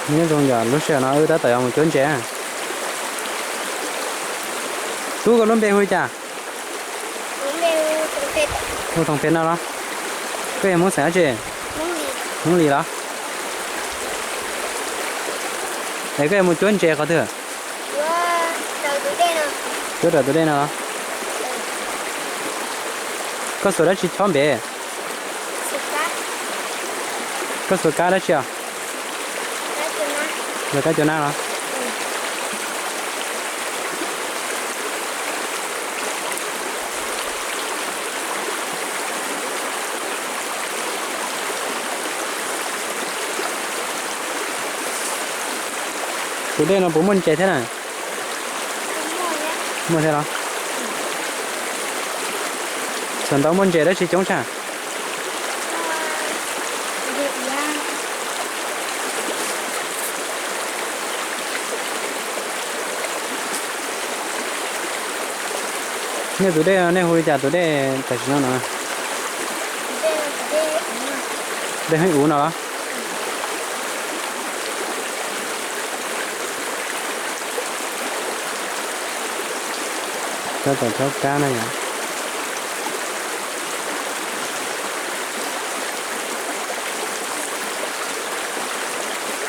Nyob zoo, yog lub sij hawm no wb tab tom yuav mus cuab ntses. Tub, koj lub npe hu li cas? Hu Thoom Phem no los? Koj yog Hmoob xeem dab tsi? Hmoob Lis los? Es koj yuav mus cuab ntses qhov twg? Cuab raws tus dej no los? Koj xuas dab tsi chob npem? Koj xuas kab dab tsi os? Xuas kab cua nab los? Tus dej no puas muaj ntses thiab na? Muaj thiab los? Thaum ntawd muaj ntses dab tsi coob tshaj? Nej tus dej nej hu li cas tus dej tam sim no no? Dej Heeb Uv no los? Coj tom chob kab na yom.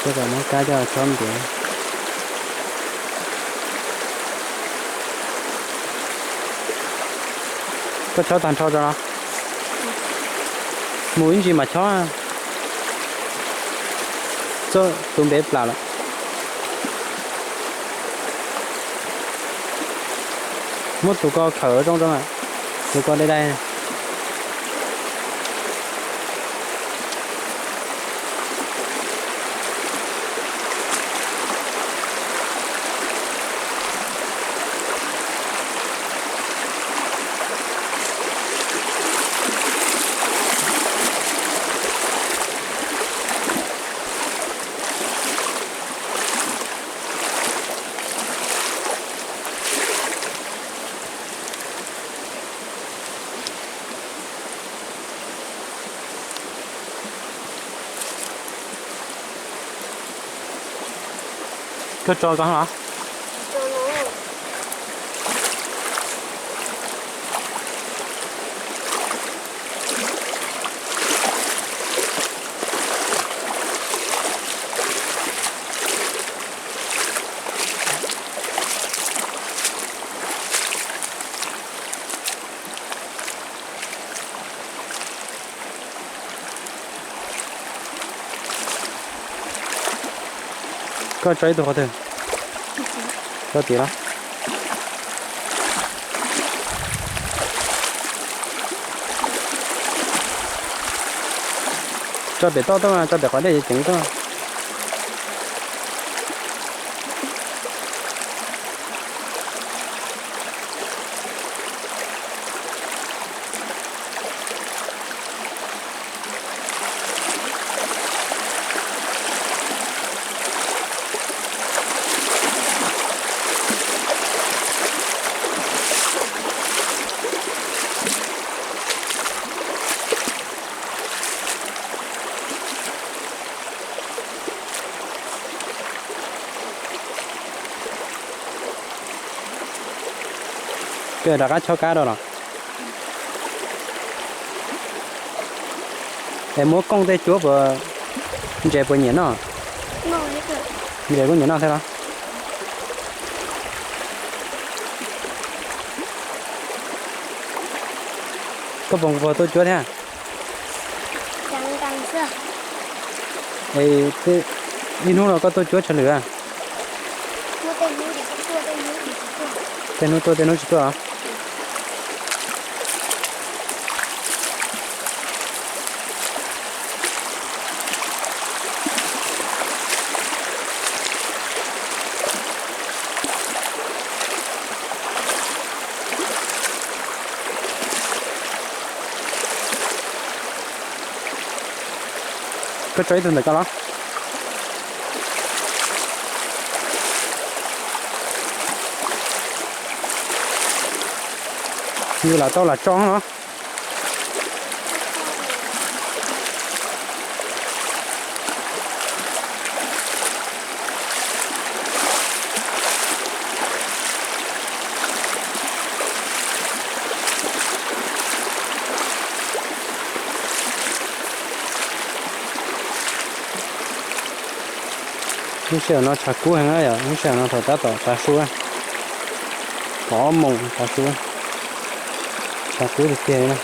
Coj tom muab kab coj chob npem. Koj chob tag nrho tso los? Mus ib ntsis mam chob. Txog tus npem plam lawm. Muab tus ko khawm zoo zoo, tus ko dai dai. Koj tso ko los? Koj tso ib tug qhov twg? Tso tim los? Tso pem toj tuaj, tso pem qhov dej ceev tuaj. Koj rov qab chob kab rau los? Es muab kooj tej cuab puas, ntses puas nyiam noj? Ntses kuj nyiam noj thiab los? Koj puas nquag tuaj cuab thiab? Es ib hnub no koj tuaj cuab tshav lwm a? Tej hnub tuaj tej hnub tsis tuaj los? Koj tso ib tug ntawm ko los? Yus lam tau lam tso los? Lub sij hawm no tshav kub heev na yom, lub sij hawm no thaum tab tom tav su, pom ob moos tav su, tshav kub tiag tiag li na.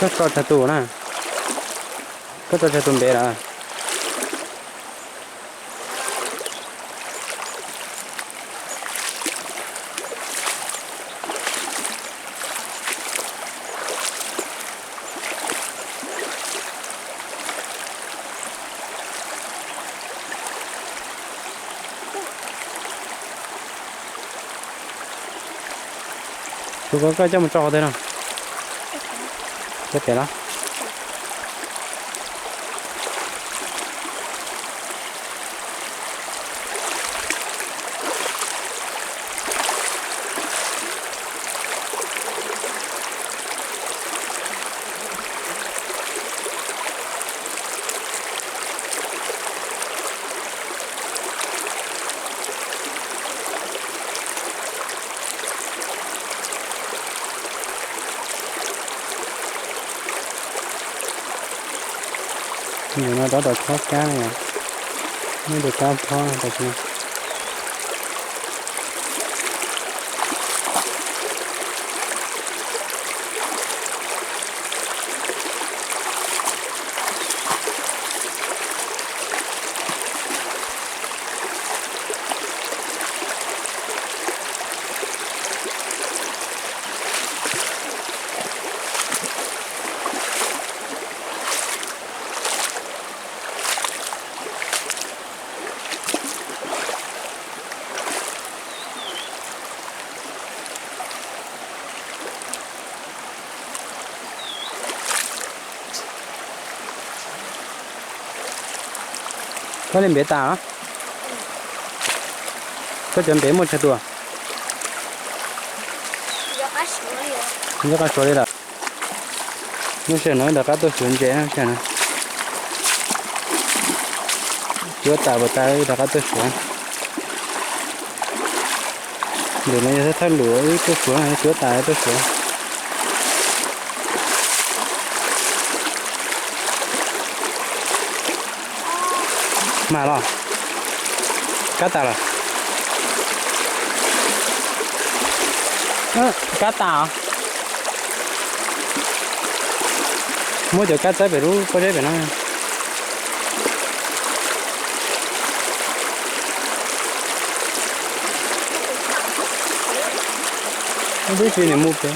Koj tso tsawg tus na? Koj tso tsawg tus ntev lawm? Tus ko koj coj mus tso qhov twg no? Cov pem los? Tus no rov rau chob kab no, muab tus kab chob no tam sim no. Koj li npev tas, koj cov npev muaj tsawg tus? Nyob qab suav li lawm. Lub sij hawm no rov qab tuaj suav ntses na, sij hawm no cuav tas puas tas rov qab tuaj suav. Ntawm no yog thawj lwm wb tuaj suav, cuav tas tuaj suav. Mas los, kab tas los? Kab tas os. Muab cov kab txawb pem lub pob zeb pem no. Tib si nws mus pem.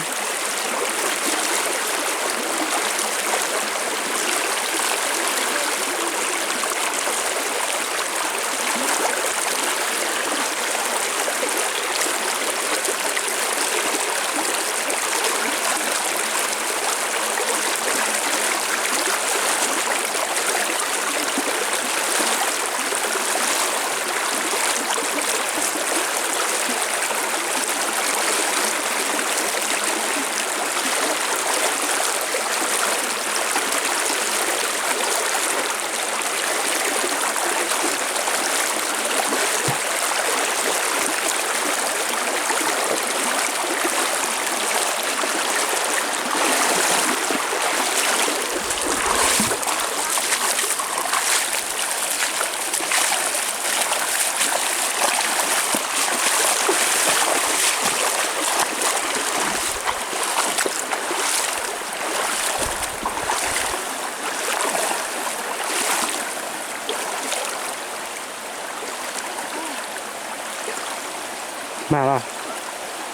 Mas los.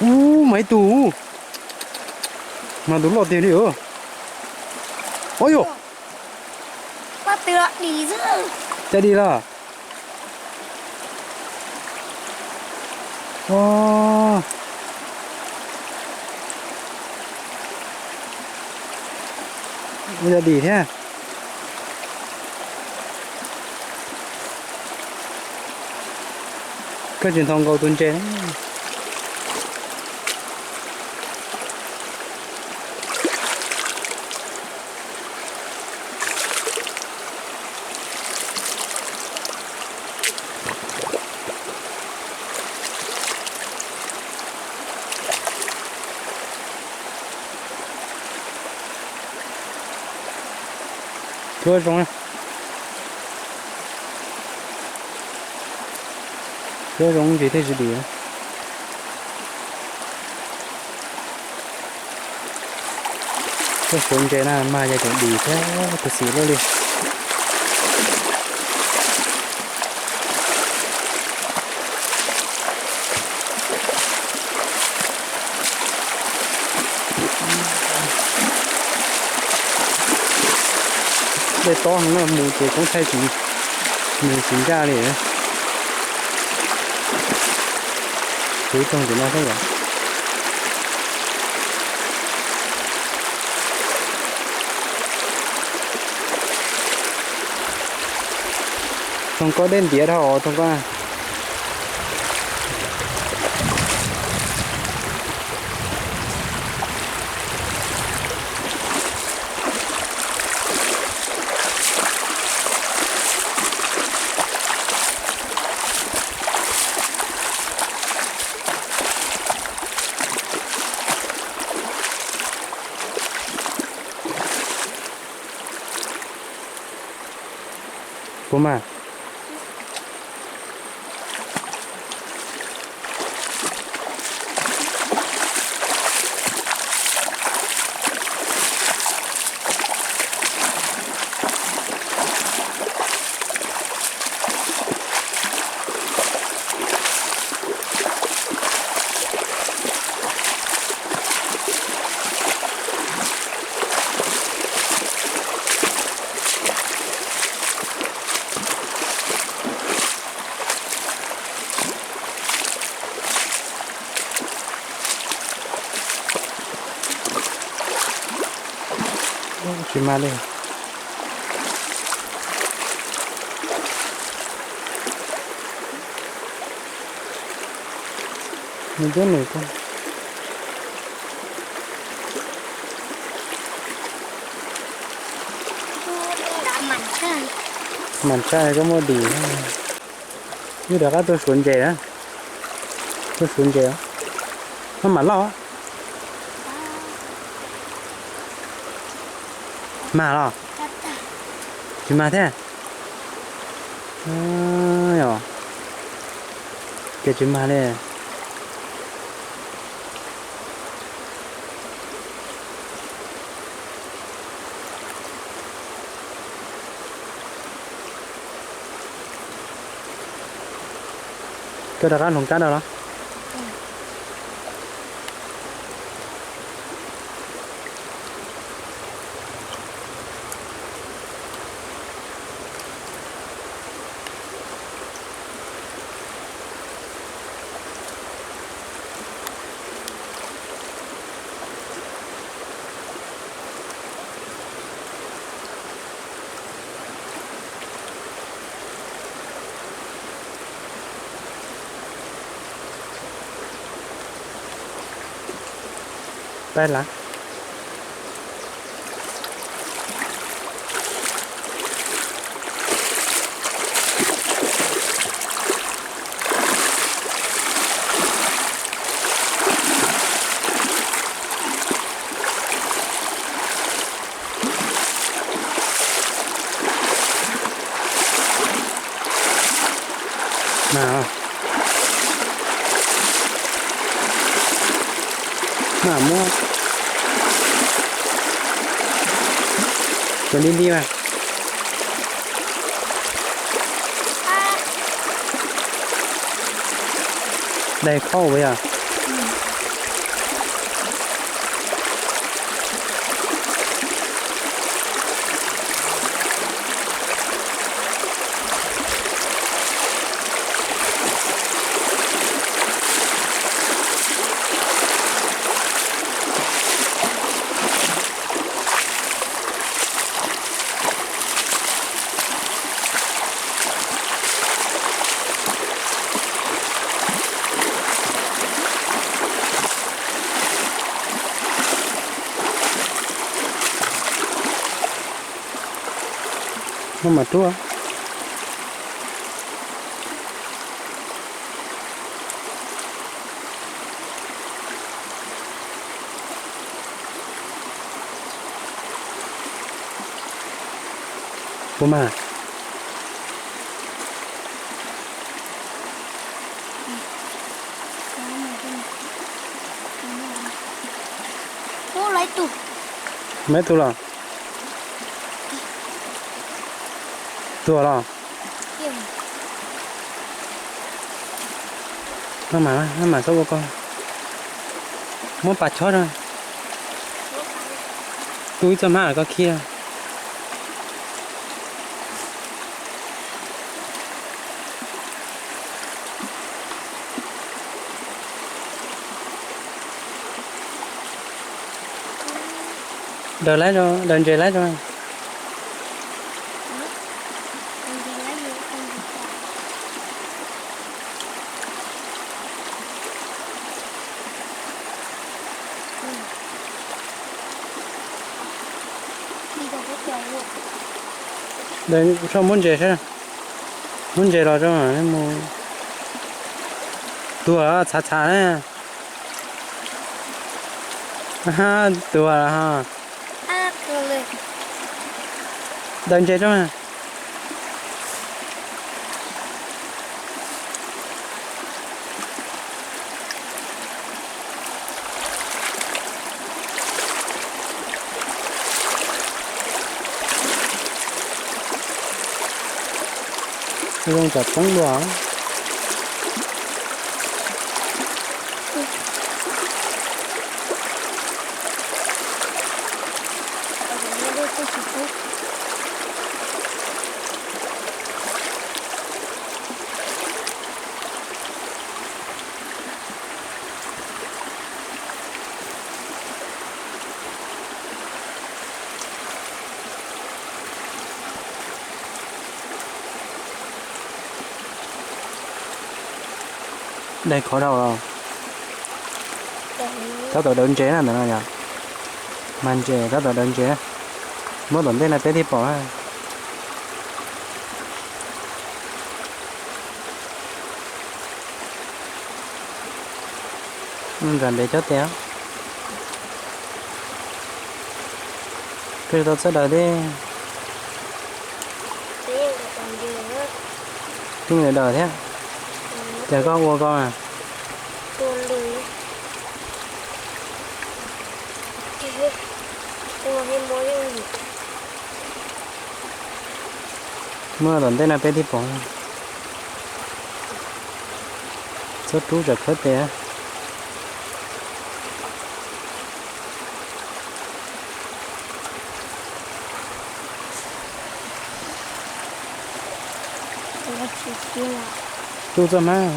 Ub, mas ib tug. Mas tus loj tiag li os. Ua yuj, cas dim los? Ua, ua cas dim thiab? Koj tsis nthos nkaus tus ntses. Cuab zoo, cuab zoo ntsis thiaj tsis dim. Tuaj suav ntses na mas yog tseem dim thiab tus xim luaj li. Dej tob no mus ces koob thaij tsis, mus tsis ncaj li. Kuv tsoog tim no thiab yom. Tsoog koj dej ntiav dhau os tsoog koj. Puas mas? Tsis mas li. Nws coob nws koj. Mas ntshai koj muaj dim. Wb rov qab tuaj suav ntses na. Tuaj suav ntses. Maj mam loj. Mag los? Tsis mag thiab. Yog, ces tsis mag li. Koj rov qab hloov kab rau los? Pab lav. Mag, mag muab cov li li mas. Dai khaub puas yog? Maj mam rub. Puas mag? Ub, lawv ib tug. Lawv ib tug los? Tuag los? Maj mam, maj mam xub ua koj. Muab pas chob rau. Kuj ib txoj hmab los koj khiav. Daws laib rau, daws ntses laib rau. Daws, muab ntses saib. Muab ntses los rau mus. Tuag, txhav txhav na. Tuag ho. Daws ntses rau. Zoo tsam poob dua. Dai khov dhau los? Tab tom daws ntses na ntawm no yog. Mag ntses tab tom daws ntses. Muab tom ntej no peb thiaj pom. Nram npem cov tias, koj tsis tau txawj daws thiab. Yeej daws thiab. Cas koj ua koj na. Muaj tom ntej no peb thiaj pom. Txob rub tsam khawb tes. Tsuj txoj hmab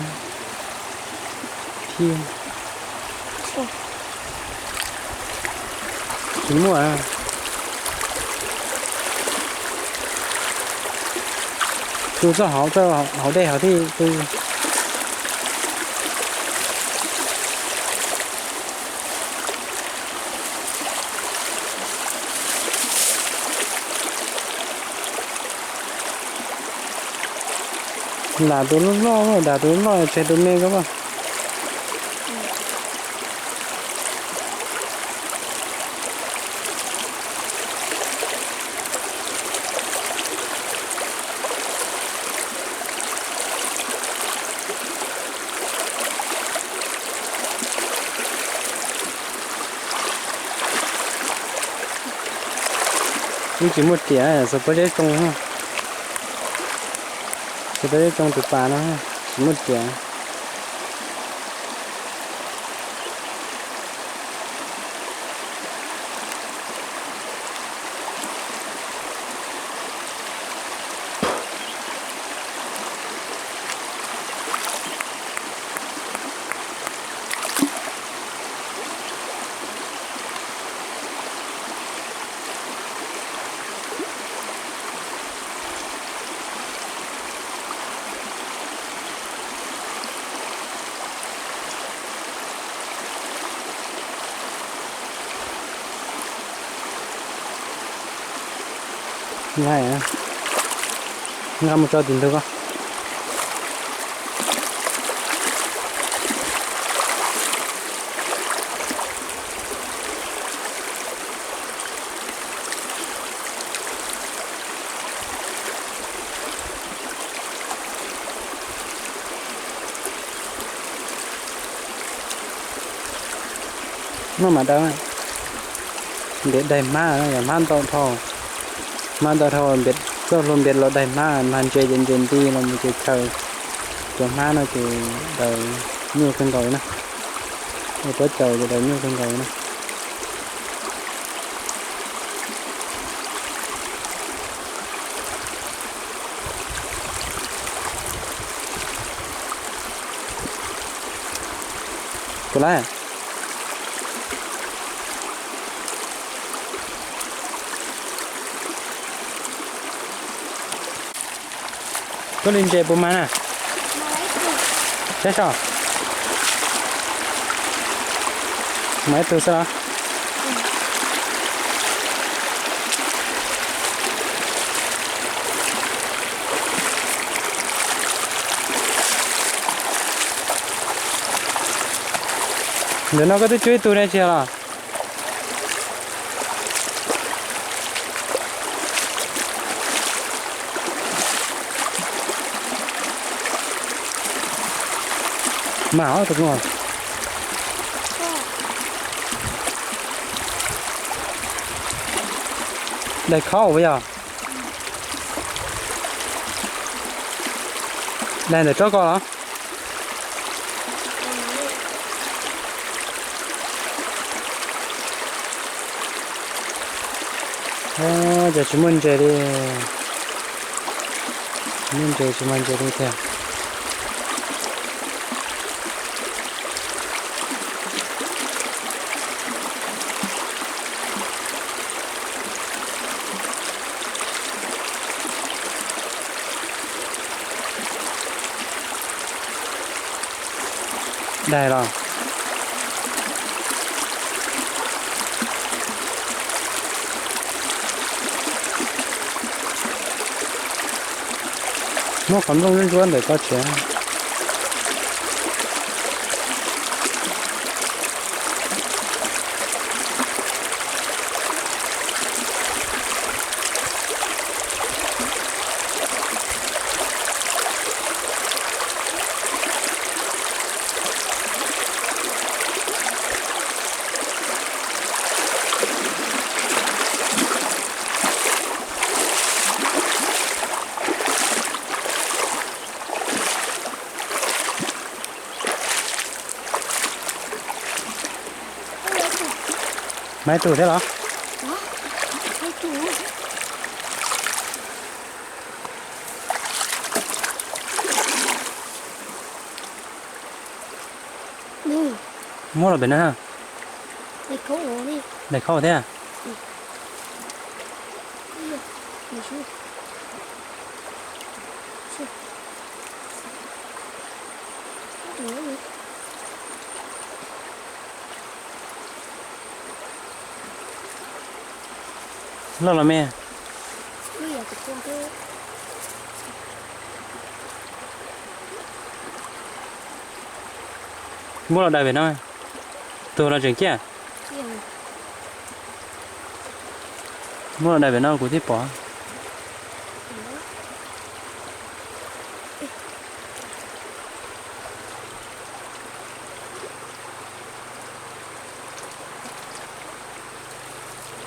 thiab. Tsis muaj. Tsuj txoj hauv, txoj hauv dej hauv thiab. Lam tus loj loj, dam tus loj tseg tus me ko. Yeej tsis muaj riam, xav pob zeb tsoo, xav pob zeb tsoo tus pas no, tsis muaj riam. Nqa mus tso tim ntug ko. Noj mam daws. Npem daig hmab, yog hmab ntau dhau, hmab ntau dhau, txoj hlua npem los daig hmab, hmab ntse ces ntse nti los mus ces chaw. Cov hmab no ces daws nyuaj kawg nkaus na. Ua pob caus ces daws nyuaj kawg nkaus na. Puas lawm? Koj li ntses puas mag na? Saib so. Mag ib tug xwb los? Ntawm no koj twb cuab ib tug ne tsis yog los? Mag os tus ko. Daig khaub puas yog? Daig ntawm tsob ko los? Ces tsis muaj ntses li. Tsis muaj ntses, tsis muaj ntses li tiag. Daig los? Muab qhov nplooj ntsuab ntawm ko tshiav. Mas ib tug thiab los? Muab los pem na. Daim khaub thiab. Loj los me? Muab los daws pem no. Tuag los tseem ciaj. Muab los daws pem no kuv thiaj pom.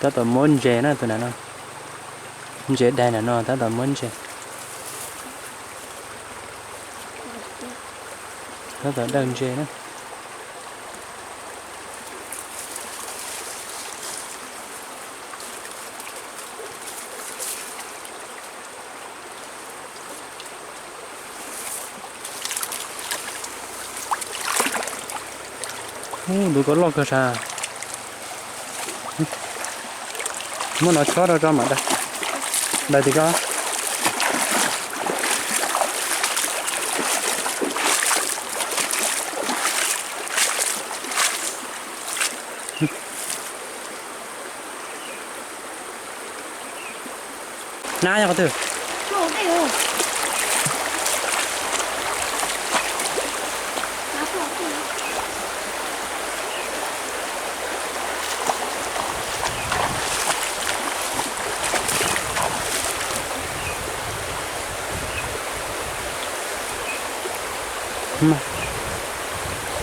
Tab tom muab ntses na tus na no. Ntses daig na no tab tom muab ntses. Tab tom dawj ntses na. Ub, tus ko loj kawg sas. Muab no chob rau tso mam daws tim ko. Nab nyob qhov twg?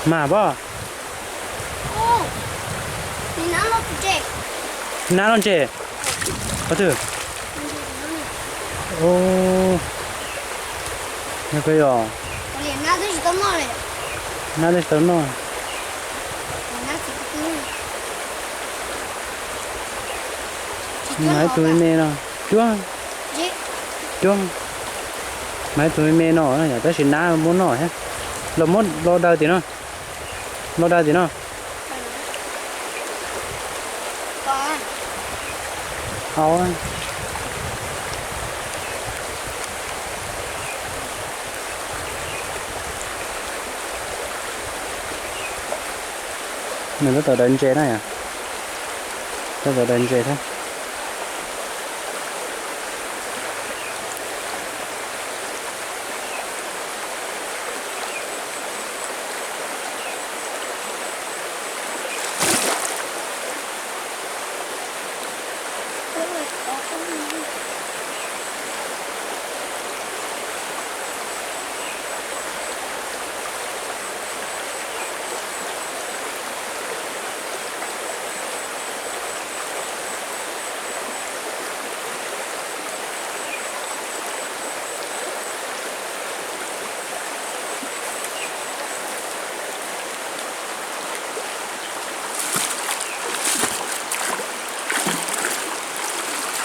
Mas pob. Nab loj ntses. Qhov twg? Yog, nab twb tsis tau noj. Mas ib tug me me no. Cuab. Cuab. Mas ib tug me me no yom, tab sis nab muab noj thiab. Los muab los daws tim no. Los daws tim no. Au. Nws tab tom daws ntses na yom. Tab tom daws ntses thiab.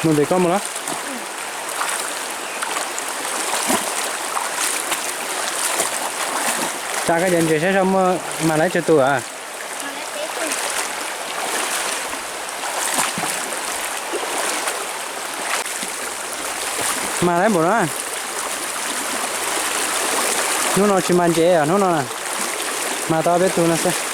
Mus tim koj mus los. Tsa koj cov ntses saib saib muaj mas lawv tsawg tus a. Mas lawv npaum no. Hnub no tsis mas ntses os, hnub no na. Mas tau peb tug no xwb.